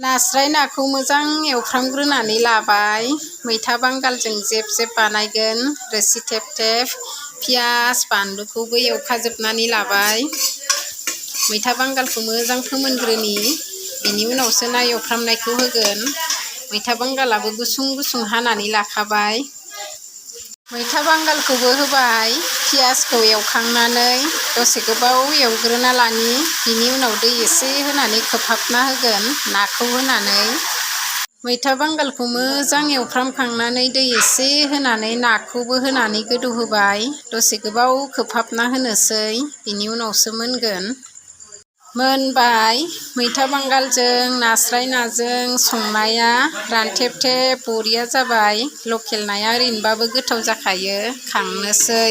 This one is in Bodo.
नास्राय नाखौ मोजां एवफ्रामग्रोनानै लाबाय। मैथा बांगालजों जेब जेब बानायगोन रोसि थेब थेब। पियास बानलुखौबो एवखाजोबनानै लाबाय। मैथा बांगालखौ मोजां फोमोनग्रोनि, बिनि उनावसो ना एवफ्रामनायखौ होगोन। मैथा बांगालाबो गुसुं गुसुं हानानै लाखाबाय। मैथा बांगालखौबो होबाय। पियासखौ एवखांनानै दसे गोबाव एवग्रोना लानि, बिनि उनाव दै एसे होनानै खोबहाबना होगोन नाखौ होनानै। मैथा बांगालखौ मोजां एवफ्रामखांनानै दै एसे होनानै नाखौबो होनानै गोदौहोबाय। दसे गोबाव खोबहाबना होनोसै, बिनि उनावसो मोनगोन। मोनबाय। मैथा बांगालजों नास्राय नाजों संनाया रानथेब थेब बरिया जाबाय। लकेल नाया ओरैनोबाबो गोथाव जाखायो। खांनोसै।